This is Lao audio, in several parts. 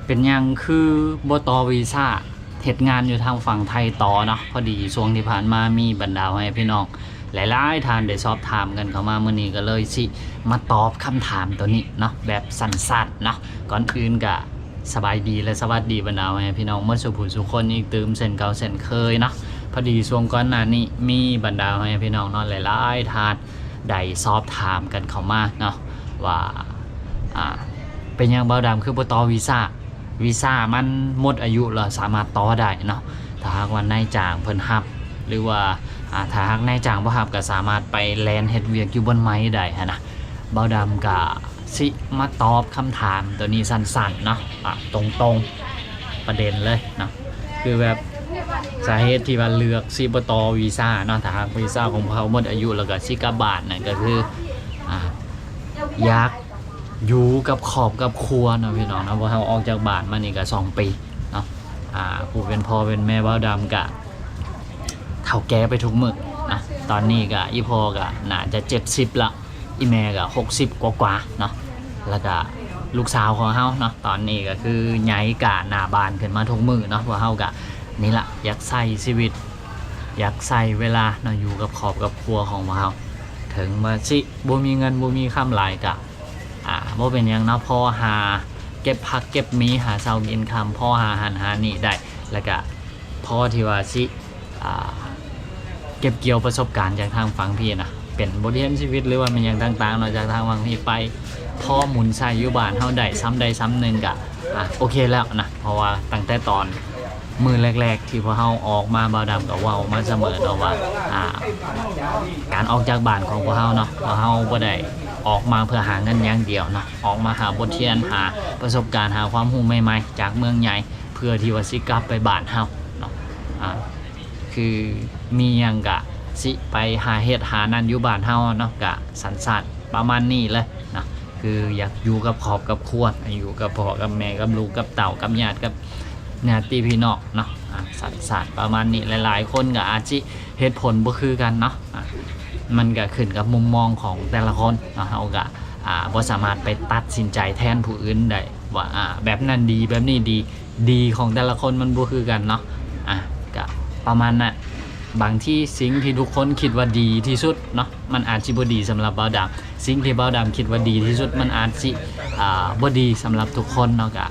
ເປັນຫຍັງຄືບໍ່ຕໍ່ວີຊາເຮັດງານຢູ່ທາງຝັ່ງໄທຕໍ່ເນາະ? ພໍດີຊ່ວງທີ່ຜ່ານມາມີບັນດາພໍ່ແມ່ພີ່ນ້ອງຫຼາຍໆທ່ານໄດ້ສອບຖາມກັນເຂົ້າມາ, ມື້ນີ້ກໍເລີຍຊິມາຕອບຄຳຖາມໂຕນີ້ເນາະ ແບບສັ້ນໆເນາະ. ກ່ອນອື່ນກໍສະບາຍດີ ແລະ ສະຫວັດດີບັນດາພໍ່ແມ່ພີ່ນ້ອງໝົດສູ່ຜູ້ສູ່ຄົນອີກຕື່ມເຊັ່ນເກົ່າເຊັ່ນເຄີຍເນາະ. ພໍດີຊ່ວງກ່ອນໜ້ານີ້ມີບັນດາພໍ່ແມ່ພີ່ນ້ອງເນາະ ຫຼາຍໆທ່ານ ໄດ້ສອບຖາມກັນເຂົ້າມາເນາະວ່າ ອ່າ ເປັນຫຍັງບ່າວດຳຄືບໍ່ຕໍ່ວີຊາ? ວີຊາມັນໝົດອາຍຸແລ້ວ ສາມາດຕໍ່ໄດ້ເນາະ ຖ້າຫາກວ່ານາຍຈ້າງເພິ່ນຮັບ ຫຼືວ່າ ອ່າ ຖ້າຫາກນາຍຈ້າງບໍ່ຮັບ ກໍສາມາດໄປແລ່ນເຮັດວຽກຢູ່ບ່ອນໃໝ່ໄດ້ຫັ້ນນະ. ບ່າວດຳກະຊິມາຕອບຄຳຖາມໂຕນີ້ສັ້ນໆເນາະ ອ່າ ຕົງໆ ປະເດັນເລີຍເນາະ ຄືແບບສາເຫດທີ່ວ່າເລືອກຊິບໍ່ຕໍ່ວີຊາເນາະ ຖ້າຫາກວີຊາຂອງພວກເຮົາໝົດອາຍຸແລ້ວກໍຊິກັບບ້ານນັ້ນ ກໍຄື ອ່າ ຢາກຢູ່ກັບຄອບກັບຄົວເນາະ ພີ່ນ້ອງເນາະ. ພວກເຮົາອອກຈາກບ້ານມານີ້ກໍສອງປີເນາະ ອ່າ ຜູ້ເປັນພໍ່ເປັນແມ່ບ່າວດຳກະເຖົ້າແກ່ໄປທຸກມື້ເນາະ. ຕອນນີ້ກະ ອີ່ພໍ່ກະໜ້າຈະເຈັດສິບລະ ອີ່ແມ່ກໍຫົກສິບກວ່າໆເນາະ ແລ້ວກໍລູກສາວຂອງເຮົາເນາະ ຕອນນີ້ກໍຄືໃຫຍ່ການໜ້າບ້ານຂຶ້ນມາທຸກມື້ເນາະ. ພວກເຮົາກໍນີ້ລະ ຢາກໃຊ້ຊີວິດ ຢາກໃຊ້ເວລາເນາະ ຢູ່ກັບຄອບກັບຄົວຂອງພວກເຮົາ. ເຖິງວ່າຊິບໍ່ມີເງິນບໍ່ມີຄຳຫຼາຍກໍ ອ່າ ບໍ່ເປັນຫຍັງເນາະ ພໍຫາເກັບຜັກເກັບໝີ ຫາເຊົ້າກິນຄ່ຳ ພໍຫາຫັ້ນຫານີ້ໄດ້ ແລ້ວກໍພໍທີ່ວ່າຊິ ອ່າ ເກັບກ່ຽວປະສົບການຈາກທາງຝັ່ງພີ້ນະ ເປັນບົດຮຽນຊີວິດ ຫຼືວ່າແມ່ນຫຍັງຕ່າງໆເນາະ ຈາກທາງຝັ່ງພີ້ໄປ ພໍໝູນໃຊ້ຢູ່ບ້ານເຮົາໄດ້ສ່ຳໃດສ່ຳໜຶ່ງກະ ອ່າ ໂອເຄແລ້ວນະ. ເພາະວ່າຕັ້ງແຕ່ຕອນມື້ແລກໆທີ່ພວກເຮົາອອກມາ ບ່າວດຳກໍເວົ້າມາສະເໝີເນາະວ່າ ອ່າ ການອອກຈາກບ້ານຂອງພວກເຮົາເນາະ ພວກເຮົາບໍ່ໄດ້ອອກມາເພື່ອຫາເງິນຢ່າງດຽວເນາະ ອອກມາຫາບົດຮຽນ ຫາປະສົບການ ຫາຄວາມຮູ້ໃໝ່ໆຈາກເມືອງໃຫຍ່ ເພື່ອທີ່ວ່າຊິກັບໄປບ້ານເຮົາເນາະ ອ່າ ຄືມີຫຍັງກະຊິໄປຫາເຮັດຫານັ້ນຢູ່ບ້ານເຮົາເນາະ ກະສັ້ນໆປະມານນີ້ເລີຍເນາະ. ຄືຢາກຢູ່ກັບຄອບກັບຄົວ ຢູ່ກັບພໍ່ກັບແມ່ ກັບລູກກັບເຕົ້າ ກັບຍາດ ກັບຍາດຕິພີ່ນ້ອງເນາະ ອ່າ ສັ້ນໆປະມານນີ້. ຫຼາຍໆຄົນກໍອາດຊິເຫດຜົນບໍ່ຄືກັນເນາະ ອ່າ ມັນກໍຂຶ້ນກັບມຸມມອງຂອງແຕ່ລະຄົນເນາະ ເຮົາກໍ ອ່າ ບໍ່ສາມາດໄປຕັດສິນໃຈແທນຜູ້ອື່ນໄດ້ວ່າ ອ່າ ແບບນັ້ນດີ ແບບນີ້ດີ ດີຂອງແຕ່ລະຄົນມັນບໍ່ຄືກັນເນາະ ອ່າ ກະປະມານນັ້ນ. ບາງທີສິ່ງທີ່ທຸກຄົນຄິດວ່າດີທີ່ສຸດເນາະ ມັນອາດຊິບໍ່ດີສຳລັບບ່າວດຳ ສິ່ງທີ່ບ່າວດຳຄິດວ່າດີທີ່ສຸດ ມັນອາດຊິ ອ່າ ບໍ່ດີສຳລັບທຸກຄົນເນາະ. ກະ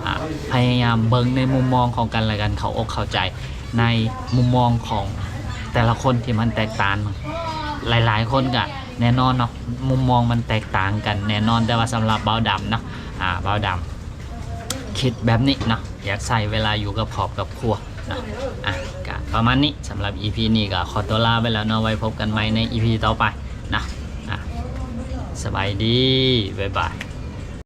ອ່າ ພະຍາຍາມເບິ່ງໃນມຸມມອງຂອງກັນແລະກັນ ເຂົ້າອົກເຂົ້າໃຈໃນມຸມມອງຂອງແຕ່ລະຄົນທີ່ມັນແຕກຕ່າງ. ຫຼາຍໆຄົນກະແນ່ນອນເນາະ ມຸມມອງມັນແຕກຕ່າງກັນແນ່ນອນ ແຕ່ວ່າສຳລັບບ່າວດຳເນາະ ອ່າ ບ່າວດຳ ຄິດແບບນີ້ເນາະ ຢາກໃຊ້ເວລາຢູ່ກັບຄອບກັບຄົວເນາະ. ອ່ະ ກະປະມານນີ້ ສຳລັບອີພີນີ້ກໍຂໍຕົວລາໄປແລ້ວເນາະ ໄວ້ພົບກັນໃໝ່ໃນອີພີຕໍ່ໄປເນາະ. ອ່ະ ສະບາຍດີ ບາຍບາຍ.